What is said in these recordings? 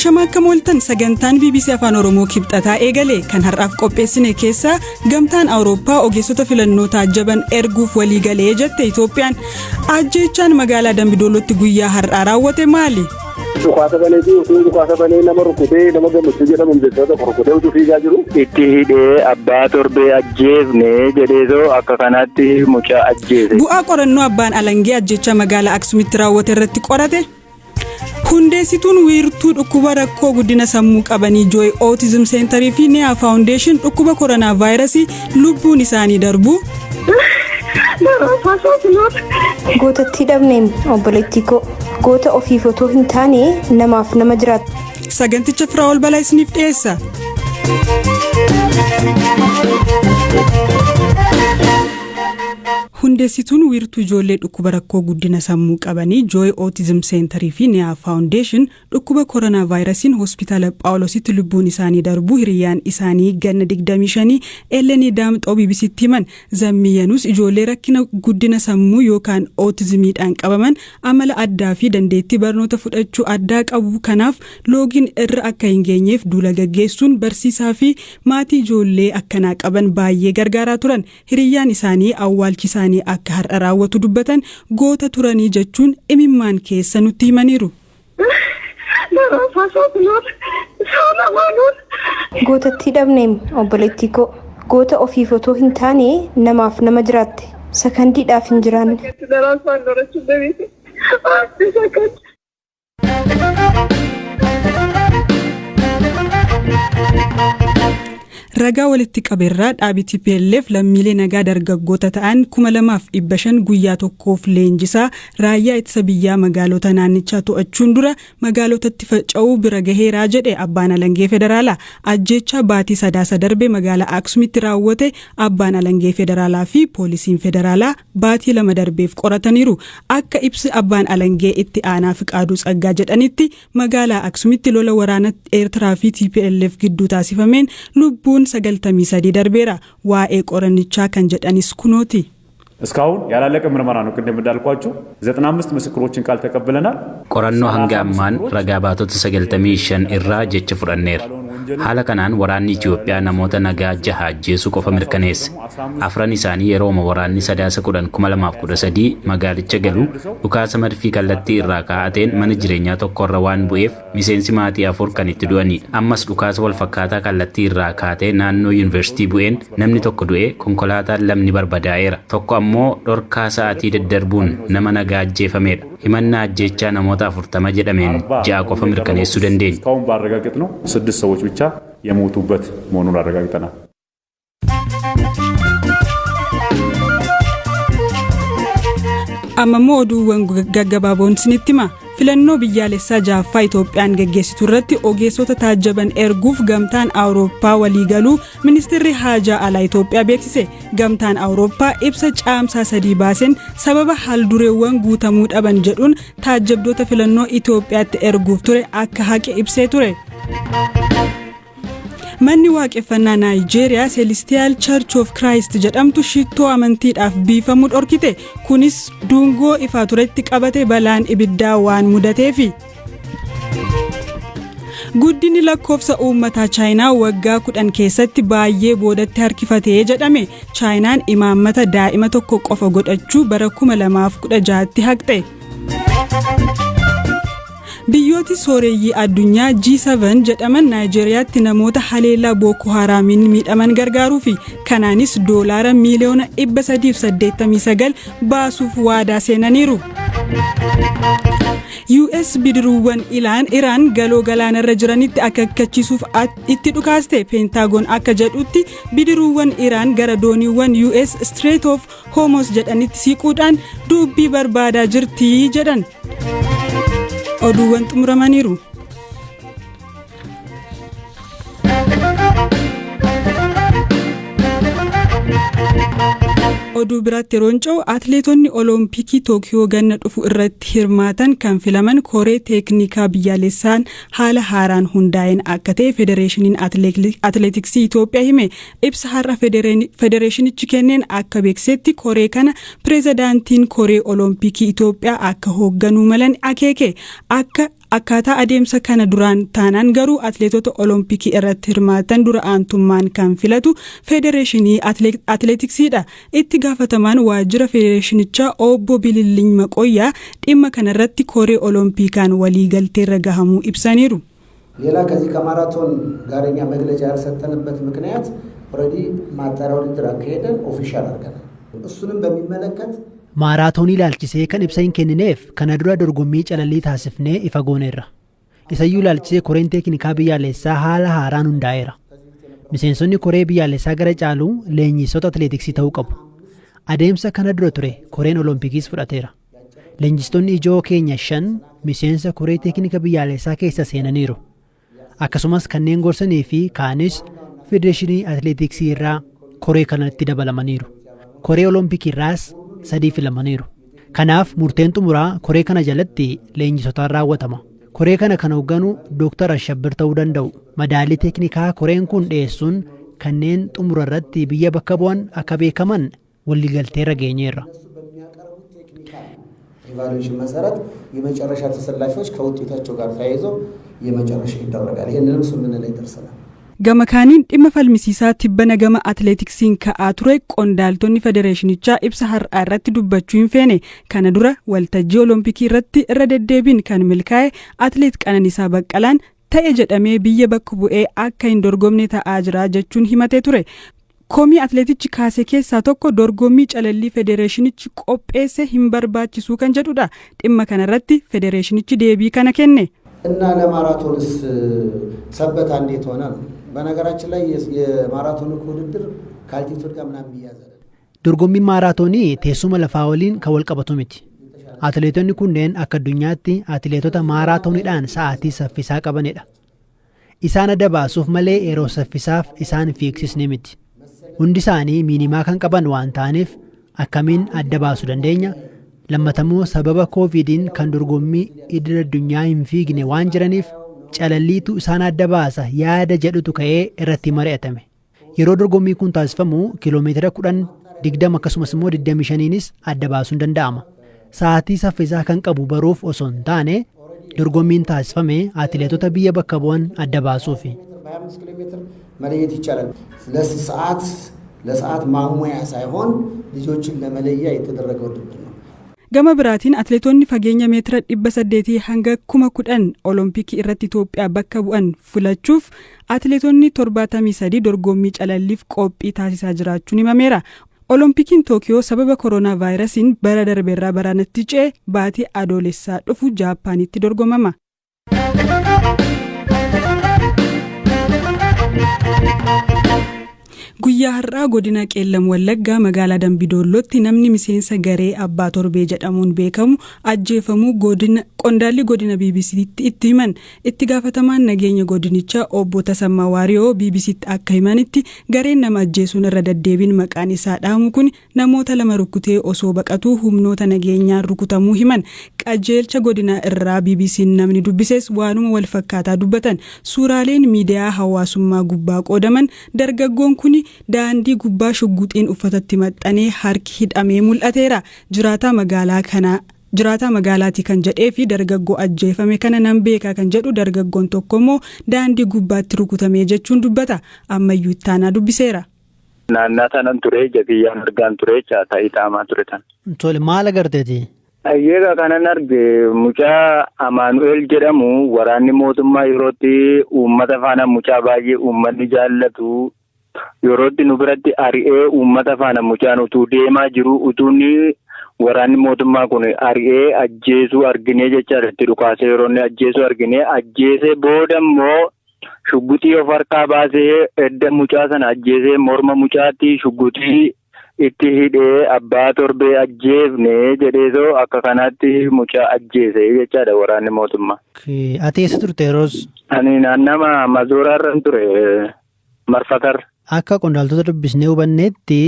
Ashama akkam ooltan. Sagantaan BBC Afaan Oromoo Kibxataa eegale. Kan har'aaf qopheessine keessaa, Gamtaan Awurooppaa ogeessota filannoo taajjaban erguuf waliigalee jette Itoophiyaan. Ajjeechaan magaalaa Dambidoolotti guyyaa har'aa raawwate maali? Dhukaasa baneetii, utuu dhukaasa banee nama rukutee, nama Gammachuu jedhamu jecha tokko rukutee utuu fiigaa jiru. Itti hidhee abbaa torbee ajjeefne jedheetoo akka kanaatti mucaa ajjeese. Bu'aa qorannoo abbaan alangee ajjeechaa magaalaa Aksumitti raawwate irratti qorate. Hundeessituun wiirtuu dhukkuba rakkoo guddina sammuu qabanii Joy Autism Center fi Niyaa Foundation dhukkuba koronaa vaayirasii lubbuun isaanii darbu. Gootatti dhabneem obboleettii koo, goota ofiif otoo hin taane namaaf nama jiraatu. Saganticha Firaa'ol Balaa isiniif dhiyeessa. Hundeessituun wiirtuu ijoollee dhukkuba rakkoo guddina sammuu qabanii Joy Autism Center fi Niyaa Foundation dhukkuba koronaa vaayirasiin hospitaala Phaawulositti lubbuun isaanii darbuu hiriyyaan isaanii ganna 25 Ellenii Daamxoo BBCtti himan. Zammiyyanuus ijoollee rakkina guddina sammuu yookaan ootizimiidhaan qabaman amala addaa fi dandeettii barnoota fudhachuu addaa qabu, kanaaf loogiin irra akka hin geenyeef duula gaggeessuun barsiisaa fi maatii ijoollee akkanaa qaban baay'ee gargaaraa turan. Hiriyyaan isaanii awwaalchi isaanii akka har'a raawwatu dubbatan, goota turanii jechuun imimmaan keessa nutti himaniiru. Gootatti dhabneem obboleettii koo, goota ofiif otoo hin taane namaaf nama jiraatte, sakandiidhaaf hin jiraanne. Ragaa walitti qabeerraa dhaabii TPLF lammiilee nagaa dargaggoota ta'an 2500 guyyaa tokkoof leenjisaa raayyaa ittisa biyyaa magaalota naannichaa to'achuun dura magaalotatti faca'uu bira gaheeraa jedhe abbaan alangee federaalaa. Ajjeechaa baatii Sadaasa darbe magaalaa Aksumitti raawwate abbaan alangee federaalaa fi poolisiin federaalaa baatii 2 darbeef qorataniiru. Akka ibsi abbaan alangee itti aanaa Fiqaaduu Tsaggaa jedhanitti, magaalaa Aksumitti lola waraana Eertiraa fi TPLF gidduu taasifameen lubbuun 93 darbeera. Waa'ee qorannichaa kan jedhanis kunooti. እስካሁን ያላለቀ ምርመራ ነው። ቅድም እንዳልኳችሁ 95 ምስክሮችን ቃል ተቀብለናል። Qorannoo hanga ammaan ragaa baatota 95 irraa jecha fudhanneerra. Haala kanaan waraanni Itoophiyaa namoota nagaa jaha ajjeesuu qofa mirkaneesse. Afran isaanii yerooma waraanni Sadaasa 10 2013 magaalicha galu dhukaasa madfii kallattii irraa kaa'ateen mana jireenyaa tokkorra waan bu'eef miseensi maatii afur kan itti du'anidha. Ammas dhukaasa walfakkaataa kallattii irraa kaatee naannoo yuunivarsiitii bu'een namni tokko du'ee, konkolaataan lamni barbadaa'eera. Tokko ammoo dhorkaa sa'aatii daddarbuun nama nagaa ajjeefamedha. Himannaa ajjeechaa namoota 40 jedhameen ja'a qofa mirkaneessuu dandeenya. እስካሁን ባረጋገጥነው ስድስት ሰዎች ብቻ የሞቱበት መሆኑን አረጋግጠናል። Amma immoo oduuwwan gaggabaaboon isinitti hima. Filannoo biyyaalessaa ja'affaa Itoophiyaan geggeessitu irratti ogeessota taajjaban erguuf Gamtaan Awurooppaa waliigaluu ministeerri haajaa alaa Itoophiyaa beeksise. Gamtaan Awurooppaa ibsa Caamsaa 3 baaseen sababa haldureewwan guutamuu dhaban jedhuun taajjabdoota filannoo Itoophiyaatti erguuf ture akka haqe ibsee ture. Manni waaqeffannaa Naayijeeriyaa Celestial Church of Christ jedhamtu shittoo amantiidhaaf biifamuu dhorkite. Kunis dungoo ifaa turetti qabate balaan ibiddaa waan mudateefi. Guddinni lakkoofsa uummataa Chaayinaa waggaa 10 keessatti baay'ee boodatti harkifatee jedhame. Chaayinaan imaammata daa'ima tokko qofa godhachuu bara 2016tti haqxe. Biyyooti sooreyyii addunyaa G7 jedhaman Naayijeeriyaatti namoota haleellaa Booko Haraamiin miidhaman gargaaruu fi kanaanis doolaara miiliyoona 389 baasuuf waadaa seenaniiru. US bidiruuwwan ilaan Iraan galoo galaanarra jiranitti akeekkachiisuuf itti dhukaaste. Peentaagoon akka jedhutti, bidiruuwwan Iraan gara dooniiwwan US Strait of Hormuz jedhanitti siquudhaan dubbii barbaadaa jirti jedhan. Oduuwwan xumuramaniiru. Oduu biraatti yeroo ce'u, atileetonni Olompikii Tookiyoo ganna dhufu irratti hirmaatan kan filaman koree teeknikaa biyyaalessaan haala haaraan hundaa'een akka ta'e Federeeshiniin Atileetiksii Itoophiyaa hime. Ibsa har'a federeeshinichi kenneen akka beeksisetti, koree kana pireezidaantiin Koree Olompikii Itoophiyaa akka hoogganuu malan akeeke. Akka Akkaataa adeemsa kana duraan taanaan garuu atleetota Olompikii irratti hirmaatan dura aantummaan kan filatu Federeeshinii Atleetiksiidha. Itti gaafatamaan waajjira federeeshinichaa Obbo Bililliiny Maqoyyaa dhimma kanarratti koree Olompikaan waliigalteerra gahamuu ibsaniiru. ሌላ ከዚህ ከማራቶን ጋር እኛ መግለጫ ያልሰጠንበት ምክንያት ኦልሬዲ ማጣሪያ ውድድር አካሄደን ኦፊሻል አድርገናል። እሱንም በሚመለከት Maaraatoonii ilaalchisee kan ibsa hin kennineef kana dura dorgommii calallii taasifnee ifa gooneerra. Isayyuu ilaalchisee koreen teeknikaa biyyaalessaa haala haaraan hundaa'eera. Miseensonni koree biyyaalessaa gara caalu leenjisoota atileetiksii ta'uu qabu. Adeemsa kana dura ture koreen oloompikiis fudhateera. Leenjistoonni ijoo keenya 5 miseensa koree teeknika biyyaalessaa keessa seenaniiru. Akkasumas kanneen gorsanii fi kaanis federeeshinii atileetiksii irraa koree kanatti dabalamaniiru. Koree olompikii irraas 3 filamaniiru. Kanaaf murteen xumuraa koree kana jalatti leenjisotaan raawwatama. Koree kana kan hoogganu Dooktar Ashabbir ta'uu danda'u. Madaalii teeknikaa koreen kun dhiyeessuun kanneen xumura irratti biyya bakka bu'an akka beekaman waliigalteerra geenyeerra. ኢቫሉዌሽን መሰረት የመጨረሻ ተሰላፊዎች ከውጤታቸው ጋር ተያይዞ የመጨረሻ ይደረጋል። ይህንንም ስምምነት ላይ ደርሰናል። Gama kaaniin dhimma falmisiisaa tibbana gama atileetiksiin ka'aa ture qondaaltonni federeeshinichaa ibsa har'aa irratti dubbachuu hin feene. Kana dura waltajjii olompikii irratti irra deddeebiin kan milkaa'e atileet Qananiisaa Baqqalaan ta'e jedhamee biyya bakka bu'ee akka hin dorgomne ta'aa jira jechuun himatee ture. Komii atileetichi kaase keessaa tokko dorgommii calallii federeeshinichi qopheesse hin barbaachisuu kan jedhudha. Dhimma kanarratti federeeshinichi deebii kana kenne. እና ለማራቶንስ ሰበታ እንዴት ሆነ ነው። በነገራችን ላይ የማራቶን ውድድር ከአልቲቱድ ጋር ምናምን የሚያዝ አይደለም። Dorgommiin maaraatoonii teessuma lafaa waliin kan wal qabatu miti. Atileetonni kunneen akka addunyaatti atileetota maaraatooniidhaan sa'aatii saffisaa qabanidha. Isaan adda baasuuf malee yeroo saffisaaf isaan fiigsisne miti. Hundi isaanii miinimaa kan qaban waan ta'aniif akkamiin adda baasuu dandeenya? Lammatammoo sababa koovidiin kan dorgommii idil addunyaa hin fiigne waan jiraniif calalliitu isaan adda baasa yaada jedhutu ka'ee irratti mari'atame. Yeroo dorgommii kun taasifamu kiiloomeetira 10, 20 akkasumas immoo 25nis adda baasuun danda'ama. Sa'aatii saffisaa kan qabu baruuf osoo hin taane dorgommiin taasifame atileetota biyya bakka bu'an adda baasuufi. በ25 ኪሎ ሜትር መለየት ይቻላል። ለሰዓት ለሰዓት ማሟያ ሳይሆን ልጆችን ለመለያ የተደረገ ውድድር ነው። Gama biraatiin atileetonni fageenya meetira 800 hanga 10,000 olompikii irratti Itoophiyaa bakka bu'an filachuuf atileetonni 73 dorgommii calalliif qophii taasisaa jiraachuun himameera. Olompikiin Tookiyoo sababa koronaa vaayirasiin bara darbeerraa baranatti ce'e baatii Adoolessaa dhufu Jaappaanitti dorgomama. Guyyaa har'aa godina Qeellam Wallaggaa magaalaa Dambidollootti namni miseensa garee Abbaa Torbee jedhamuun beekamu ajjeefamuu godina qondaalli godina BBCtti itti himan. Itti gaafatamaan nageenya godinichaa obbo Tasammaa Waariyoo BBCtti akka himanitti, gareen nama ajjeesuun irra deddeebiin maqaan isaa dhahamu kun namoota lama rukutee osoo baqatuu humnoota nageenyaan rukutamuu himan. Qajeelcha godinaa irraa BBC'n namni dubbises waanuma wal fakkaataa dubbatan. Suuraaleen miidiyaa hawaasummaa gubbaa qoodaman dargaggoon kun daandii gubbaa shugguxiin uffatatti maxxanee harki hidhamee mul'ateera. Jiraataa magaalaa kanaa, jiraataa magaalaati kan jedhee fi dargaggoo ajjeefame kana nan beekaa kan jedhu dargaggoon tokko immoo daandii gubbaatti rukutamee jechuun dubbata. Ammayyuu ittaanaa dubbiseera. Naannaa sanan ture, jabiyyaan argaan ture, ta'ii xaamaa ture tan. Tole, maal agarteeti? Ayyeegaa kanan arge mucaa Amaanu'eel jedhamu waraanni mootummaa yerootti uummata faana, mucaa baay'ee uummanni jaallatu, yerootti nu biratti ari'ee uummata faana mucaan utuu deemaa jiru utuu inni waraanni mootummaa kun ari'ee ajjeesuu arginee jechaadha. Itti dhukaasee yeroo inni ajjeesuu arginee, ajjeesee booda immoo shugguxii of harkaa baasee, edda mucaa sana ajjeesee morma mucaatti shugguxii itti hidhee, "Abbaa Torbee ajjeefne" jedheesoo akka kanaatti mucaa ajjeese jechaadha waraanni mootummaa. Ati eessa turte yeroos? Ani naannama Mazooraarran ture, marfatarra. Akka qondaaltota dubbisnee hubanneetti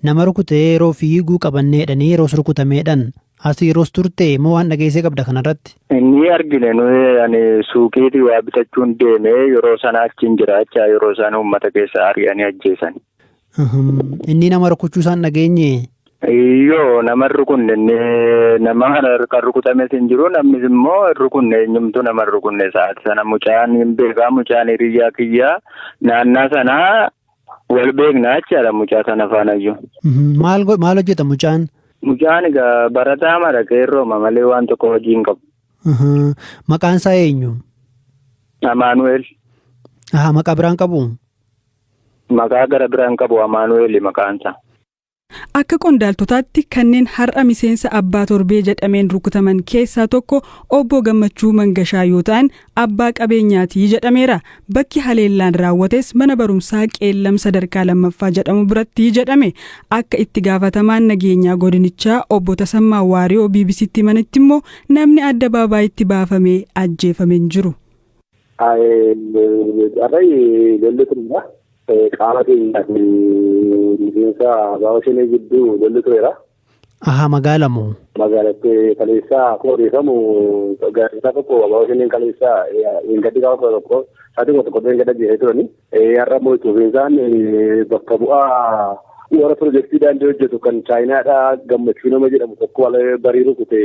nama rukutee yeroo fiiguu qabanneedhanii yeroos rukutameedhan. As yeroos turte moo waan dhageessee qabda kanarratti? Inni argine nuyi, ani suuqiitii waa bitachuun deemee yeroo sana achiin jiraachaa yeroo isaan uummata keessa ari'anii ajjeesan. Inni nama rukuchuu isaan dhageenye? Iyyoo, nama rukunne, nama kana kan rukutames hin jiru, namnis immoo rukunne, eenyumtuu nama rukunne. Sa'aati sana mucaan hin beekaa, mucaan hiriyyaa kiyyaa, naannaa sanaa wal beeknaa jechaadha mucaa sana faanayyuu. Maal maal hojjeta mucaan? Mucaan egaa barataa mara, qeerrooma malee waan tokko hojii hin qabu. Maqaan isaa eenyu? Amaanu'el. Maqaa biraan qabu? Maqaa gara biraan qabu, Amaanu'el maqaan isaa. Akka qondaaltotaatti kanneen har'a miseensa abbaa torbee jedhameen rukutaman keessaa tokko obbo Gammachuu Mangashaa yoo ta'an, abbaa qabeenyaatii jedhameera. Bakki haleellaan raawwates mana barumsaa Qeellam sadarkaa lammaffaa jedhamu biratti jedhame. Akka itti gaafatamaan nageenyaa godinichaa obbo Tasammaa Waariyoo BBCtti himanitti immoo namni adda baabaayitti baafamee ajjeefame hin jiru. Har'a lolli tureera. Qaama keenyaa fi miseensa ABO Shanee gidduu lolli tureera. Ahaa, magaala moo? Magaalatti kaleessaa akkuma beekamu gaazexaa tokko ABO Shaneen kaleessaa hin gaddi gaafa 11 sa'aatii 11 hin gadda jeesee turani. Har'a immoo itti fufiinsaan bakka bu'aa warra pirojektii daandii hojjetu kan Chaayinaadhaa Gammachuu nama jedhamu tokko barii rukute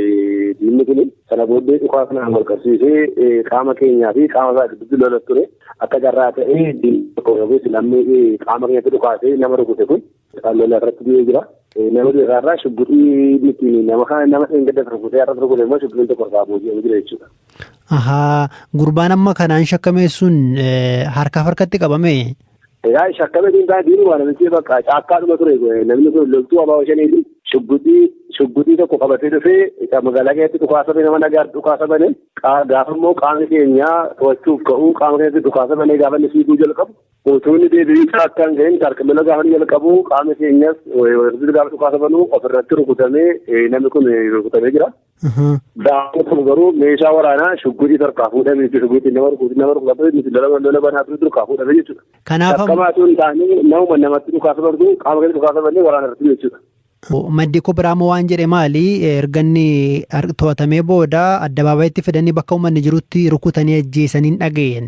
diinni kuni. Sana booddee dhukaa kanaan wal qabsiisee qaama keenyaa fi qaama isaa gidduutti lola ture. Akka carraa ta'ee diinni tokko yookiis namni qaama keenyatti dhukaasee nama rukute kun lola irratti du'ee jira. Nama du'e irraa shugguxii nuti nama kana nama dheengadda rukutee har'a rukute immoo shugguxiin tokko irraa booji'amee jira jechuudha. Ahaa, gurbaan amma kanaan shakkame sun harkaaf harkatti qabame? Egaa shakkame sun taa'e diinuma namichi bakka caakkaadhuma ture. Namni kun loltuu ABO Shaneeti. Shugguxii tokko qabatee dhufee magaalaa keessatti dhukaasa nama nagaa dhukaasa bane. Gaafa immoo qaamni keenya to'achuuf ka'uu qaama keessatti dhukaasa banee gaafa inni fiiguu jalqabu, utuu inni deebi'ee caakkaa hin gahin tarkaanfii gaafa inni jalqabu, qaamni keenyas gaafa dhukaasa banuu ofirratti rukutamee namni kun rukutamee jira. Gaafa kun garuu meeshaa waraanaa shugguxii tarkaa fuudhamee jechuudha. Shugguxii nama rukutu, nama rukutu, nuti lola banaa ture tarkaa fuudhamee jechuudha. Kanaaf Shakkamaatu hin taane, nama namatti dhukaasa bantu, qaama keessatti dhukaasa banee waraana irratti jechuudha. Maddi koo biraamoo waan jedhe maali? Erga inni to'atamee booda addabaabayitti fidanii bakka uummanni jirutti rukutanii ajjeesanii dhaga'een.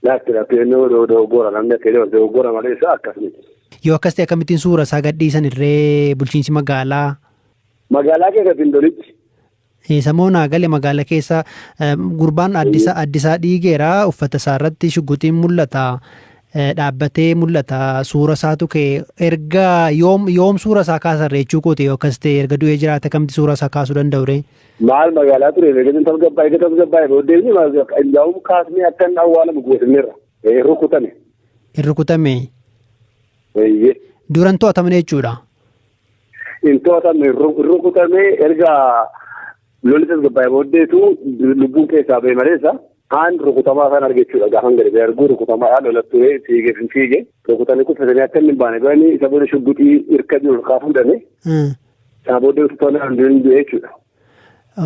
Lakki, lakki, inni dogoggora, namni akka jedhu dogoggora malee isaa akkas miti. Yoo akkas ta'e akkamittiin suura isaa gadhiisan irree bulchiinsi magaalaa? Magaalaa keessatti hin lolichi. Samoo naa gale, magaalaa keessa gurbaan addisaa dhiigeera, uffata isaa irratti shugguxiin mul'ata, dhaabbatee mul'ata, suura isaatu ka'e. Erga yoom yoom suura isaa kaasan jechuu kooti? Yoo akkas ta'e, erga du'ee jiraate akkamitti suura isaa kaasuu danda'u ree? Maal, magaalaa ture, eegatti tasgabbaa'e, eega tasgabbaa'e booddee indaa'uun kaasnee akka inni awwaalamu goosineerra. Rukutame. Hin rukutame. Eeyyee. Duran to'atamne jechuudha. Hin to'atamne, rukutame. Erga lolli tasgabbaa'e booddeetu lubbuun keessaa ba'e maleessa kaan rukutamaa san argachuudha. Gaafan gadi ba'e arguu rukutamaadhaan lola ture, fiigee fiigee rukutanii kuffisanii akka inni hin baane godhanii, isa booda shugguxii hirka jiru kaa fuudhame. Sana booddee utuu tolaan du'e jechuudha.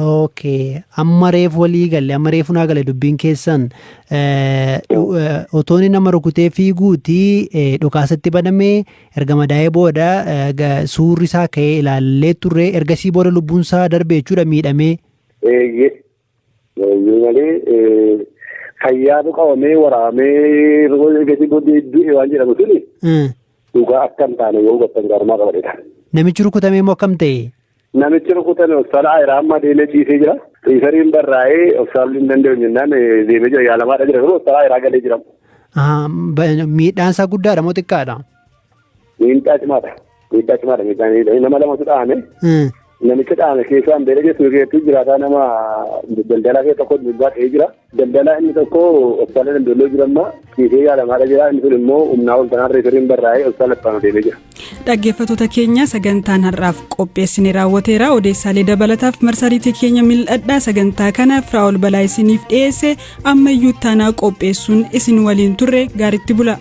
Okay. Amma reefu walii galle, amma reefu naa gale dubbiin keessan. Otoo inni nama rukutee fiiguuti dhukaasatti banamee, erga madaa'ee booda suurri isaa ka'ee ilaallee turre, ergasii booda lubbuun isaa darbe jechuudha miidhamee. Eeyyee. Eeyyee malee fayyaatu qabamee waraabamee ergasii booddee du'e waan jedhamu suni dhugaa akka hin taane yoo hubattan gaarummaa qabadheedha. Namichi rukutamee immoo akkam ta'e? Namichi rukutame hospitaala Ayiraa amma deemee ciisee jira. Riifariin barraa'ee hospitaalli hin danda'u jennaan deemee jira, yaalamaadha jira, garuu hospitaala Ayiraa galee jira. Miidhaan isaa guddaadha moo xiqqaadha? Miidhaa cimaadha. Miidhaa cimaadha. Miidhaan nama lamatu dhahame. Namicha dhahame keessaan beela geessu keessatti jiraataa nama daldalaa keessa tokko dubbaa ta'ee jira. Daldalaa inni tokko hospitaala Dambeelloo jira, amma ciisee yaalamaadha jira. Inni sun immoo humnaa ol tanaan riifariin barraa'ee hospitaala Ittaanu deemee jira. Dhaggeeffattoota keenya, sagantaan har'aaf qopheessine raawwateera. Odeessaalee dabalataaf marsariitii keenya mil'adhaa. Sagantaa kana Firaa'ol Balaa isiniif dhiyeesse. Ammayyuu taanaa qopheessuun isin waliin turre. Gaaritti bula.